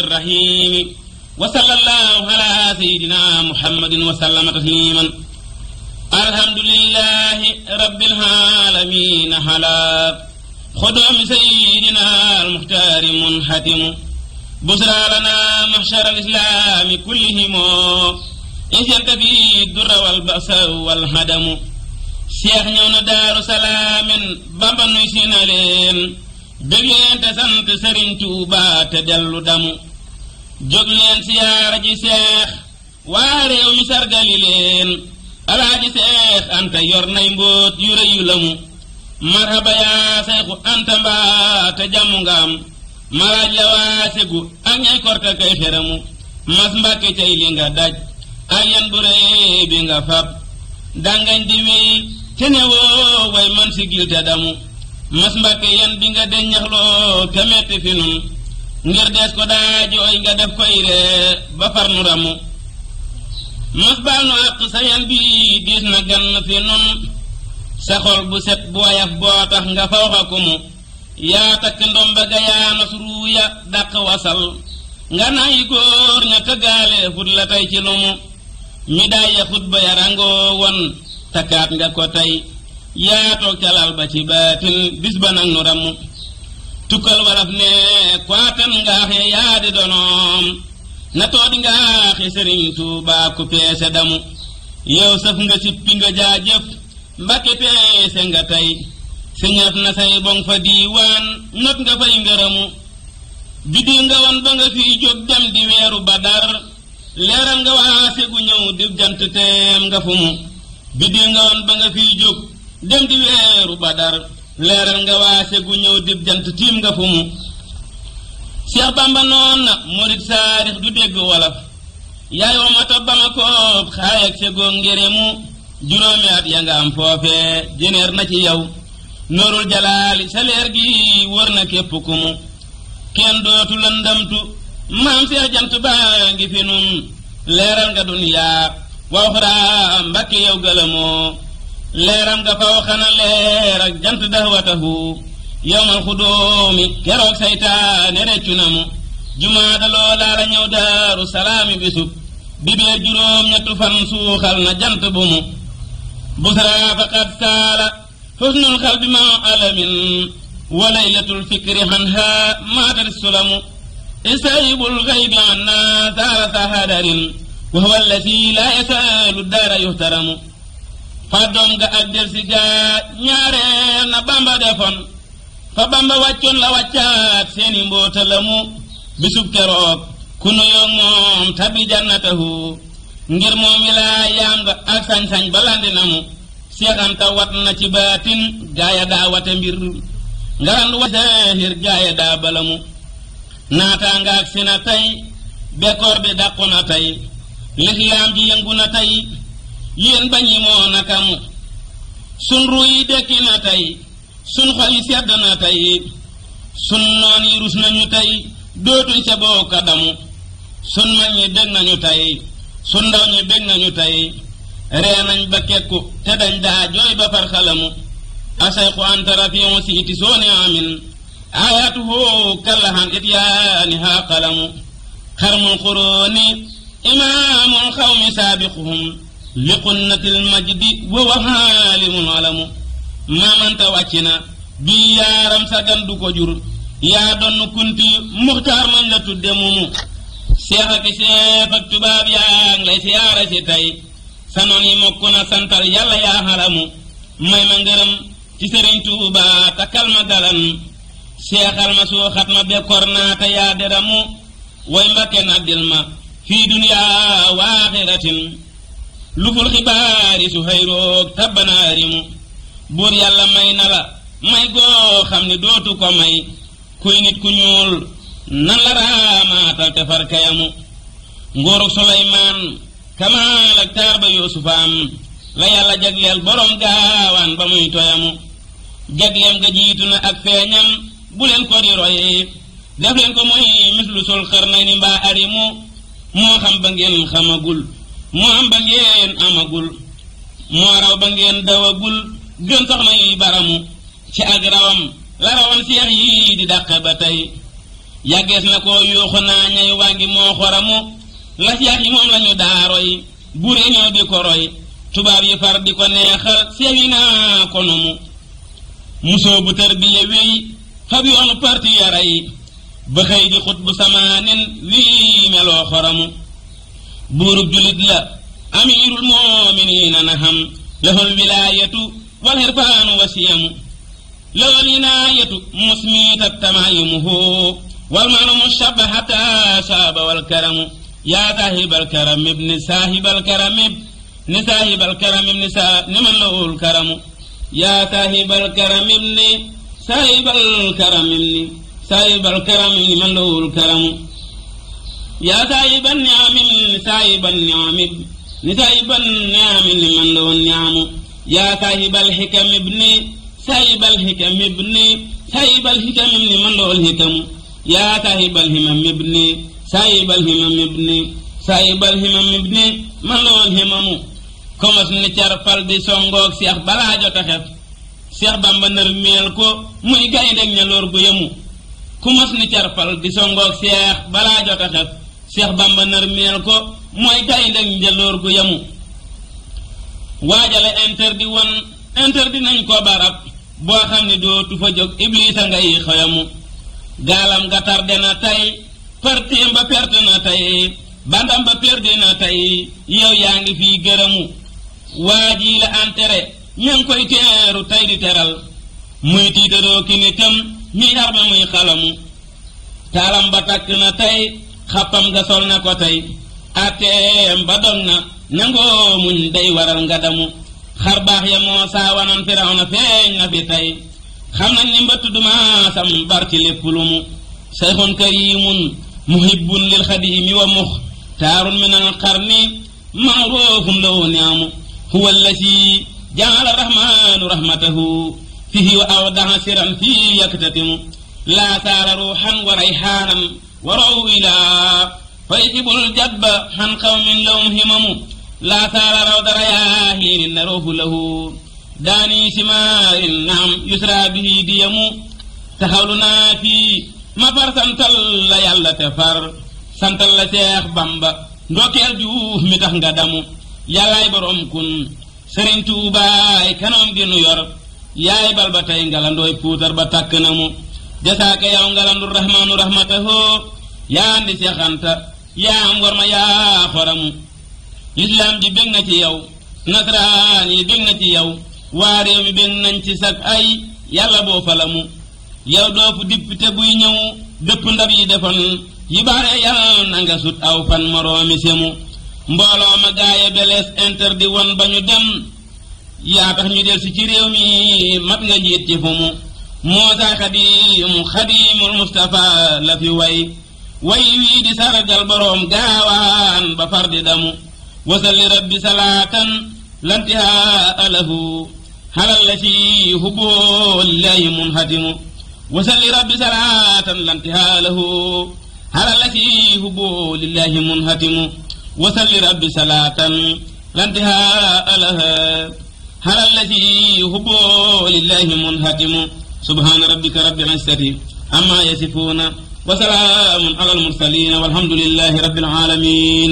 الرحيم وصلى الله على سيدنا محمد وسلم تسليما الحمد لله رب العالمين على خدوم سيدنا المختار منحتم بشرى لنا محشر الإسلام كلهم إن ينتفي الدر والبأس والهدم Cheikh ñëw na Daaru Salaamin Bamba nuy si na leen bëgg leen te sant Sëriñ Tuuba te dellu damu jóg leen siyaara ji Cheikh waa réew mi sargali leen Alaaji Cheikh Anta yor nay mbóot yu rëy yu lamu marhaba yaa Seexu Anta mbaa te jàmmu nga am maraaj la waa segu ak ñay korka kay xeramu mas Mbàkke cay li nga daj ak yan bu rëy bi nga fab dangañ di wéy te ne woo way man sigil te damu mas Mbàkke yan bi nga deññaxloo te metti fi nun ngir dees ko daa jooy nga def koy ree ba far nu ramu mas baal nu àq sa yan bi diis na gann fi nun sa xol bu set bu wayaf boo tax nga fawxa ko mu yaa takk ndomba ga yaa nos ruuya dàq wasal nga nayi góor ña tëggaale fut la tey ci lumu mi daaya xutba ya rangoo won takkaat nga ko tey yaa toog calal ba ci baatin bis ba nag nu ramu tukkal walaf ne kwaatan ngaax ya yaa di donoom na toodi ngaaxi Sëriñ Tuubaa ku peese damu yow sëf nga sippi nga jaajëf Mbàkke peese nga tey siñaf na say bong fa diiwaan not nga fay ngërëmu biddi nga won ba nga fiy jóg dem di weeru Badar leeral nga waa segu ñëw di jant teem nga fu mu biddi nga won ba nga fiy jóg dem di weeru Badar leeral nga waa segu ñëw di jant tiim nga fu mu Seex Bamba noon na murit saarix du dégg wolof yaay wamata ba ma koob xaayak segoo ngéremu juróomi at ya nga am foofee jëneer na ci yow noorul jalaali sa leer gi wër na képp ku mu kenn dootu lëndamtu maam Seex jant baa ngi fi nun leeral nga duniyaa waxraa Mbàkke yow gëlëmoo leeram nga faw xana leer ak jant dahwatahu yawmal xudoomi keroog saytaane reccu na mu jumaada loolaa la ñëw Daaru Salaami bisub bibeer juróom ñettu fan suuxal na jant bu mu busraa faqad saala xusnul xalbi ma alamin wa laylatul fikri hanha maatat sulamu istayibul xaybi anna saarata hadarin wa huwa allasi laa yasaalu daara yuhtaramu fàddoom ga ak del si gaa ñaareel na Bamba defoon fa Bamba wàccoon la wàccaat seeni mboota la mu bisub keroog ku nuyoog moom tabi jannatahu ngir moom wilaayaam nga ak sañ-sañ balandi na mu Seex Anta wat na ci baatin gaaya daa wate mbir ngarandu wa saahir gaaya daa bala mu naataa nga ak si na tey bekkoor bi dàqu na tey lislaam ji yëngu na tey yéen bañi moo naka mu sun ruy dekki na tey sun xol yi sedd na tey sun noon yi rus nañu tey dootuñ sa bokka damu sun mag ñi bég nañu tey sun ndaw ñi bég nañu tey ree nañ ba kekku te dañ daa jooy ba far xalamu asayxu Anta rafion siiti sooni amin ayatuhu kallahan ityaaniha qalamu xarmul xuróoni imaamul xawmi saabiquhum liqunnatil majdi wa xaalimul alamu maamanta wàcc na bii yaaram sa gan du ko jur yaa donn kunti muxtaar mañ la tudde mumu seex ak seef ak tubaab yaa ngi lay siyaara si tey sa noon yi mokk na santal yàlla yaa xalamu may ma ngërëm ci Sëriñ Tuuba takkal ma galan seexal ma suuxat ma bekkoor naa te yaa deramu way Mbàkke naddil ma fii duniyaa wa aaxiratin luful xibaari su xayroog tabbanaarimu buur yàlla may na la may goo xam ne dootu ko may kuy nit ku ñuul nan la raamaatal te far kayamu nguurug Suleymaan kamaal ak taar ba Yuusufaam la yàlla jagleel borom gaawaan ba muy toyamu jagleem ga jiitu na ak feeñam bu leen ko di roy def leen ko muy mislu sul xarnayni mbaa arimu moo xam ba ngeen xamagul moo am ba ngeen amagul moo raw ba ngeen dawagul gën soxna yi baramu ci ak rawam la rawan seex yi di dàq ba tey yàggees na ko yuuxu naa ñay waa ngi moo xoramu la seex yi moom lañu daaroy bure ñoo di ko roy tubaab yi far di ko neexal seewi naa ko numu musoo bu tër bi ye wéy fab yoonu parti yaray ba xëy di xut bu samaanin wii meloo xoramu buurub julit la amirul mu'miniina na xam lahul wilaayatu wal irfaanu wasiyamu lahul inaayatu musmiitat tamaayumuhu wal manu mushabbahata saaba wal karamu yaa saahibal karam ibni saahibal karam ibni saahibal karam ibni niman lahul karamu yaa saahibal karam ibni saahibal karam ibni saahibal karam niman lahul karamu yaa saahiban ni'amin saahiban ni'amin ni saahiban ni'amin liman lahu ni'amu yaa saahibal hikam ibni saahibal hikam ibni saahibal hikam liman lahu hikamu yaa saahibal himam ibni saahibal himam ibni saahibal himam ibni man lahu himamu komos ni carfal di songoog Seex balaa jota xef Seex Bamba nër meel ko muy gaynde ña lóor gu yemu komos ni carfal di songoog Seex balaa jota xef Seex Bamba nër meel ko mooy gaynde ña lóor gu yemu waajale interdit nañ ko barab boo xam ne dootu fa jóg iblisa ngay xëyamu gaalam ga tarde na tey partim ba perte na tey bandam ba perde na tey yow yaa ngi fii gërëmu waa ji la entere ña ngi koy teeru tey di teral muy tiitaroo ki nitam ñuy arme muy xalamu taalam ba takk na tey xappam ga sol na ko tey ateem ba dog na nangoo muñ day waral nga damu xar baax ya moo saawanan Firawna feeñ na fi tey xam nañ ni mbëtt duma sam bar ci lépp lu mu sayxun karimun muhibbun lil xadiimi wa muxtaarun min al qarni ma'ruufun lahu ni'amu huwa allasi ja'ala rahmaanu rahmatahu fihi wa awdaha siran fii yaktatimu laa saala ruuxan wa rayxaanan wa raw ilaa fa yajibul jadba xan qawmin lahum himamu laa saala rawda rayaahiin naruufu lahu daani simaarin naam yusra bihi diyamu taxawlu naa fii ma far santal la yàlla te far santal la Seex Bamba ndokkeel Juuf mi tax nga damu yàllaay borom kun Sëriñ Tuubaay kanoom gi nu yor yaay bal ba tey ngalandooy puutar ba tàkk na mu jasaaka yow ngalandu rahmaanu rahmatahoo yaa andi seexanta yaa am war ma yaa xoramu lislaam ji bég na ci yow nasaraan yi bég na ci yow waa réew mi bég nañ ci sag ay yàlla boo falamu yow doo fu député buy ñëw dëpp ndab yi defoon yi baare yàlla na nga sut aw fan moroomi semu mbooloo ma gaaye belees interdit woon ba ñu dem yaa tax ñu del si ci réew mi mat nga njiit ci fu mu Muusaa xadiimul Mustafa la fi way wii di sargal boroom gaawaan ba far di damu wasalli rabbi salaatan lantihaa lahu halal la si hubboo lillahi munhatimu wasalli rabbi salaatan lantihaa lahu halal la si hubboo lillahi munhatimu wasalli rabbi salaatan lantihaa lahu halal la si hubboo lillahi munhatimu subhaana rabbika rabbil izzati amma yasifuuna wa salaamun alal mursaliin walhamdulillahi rabbil aalamiin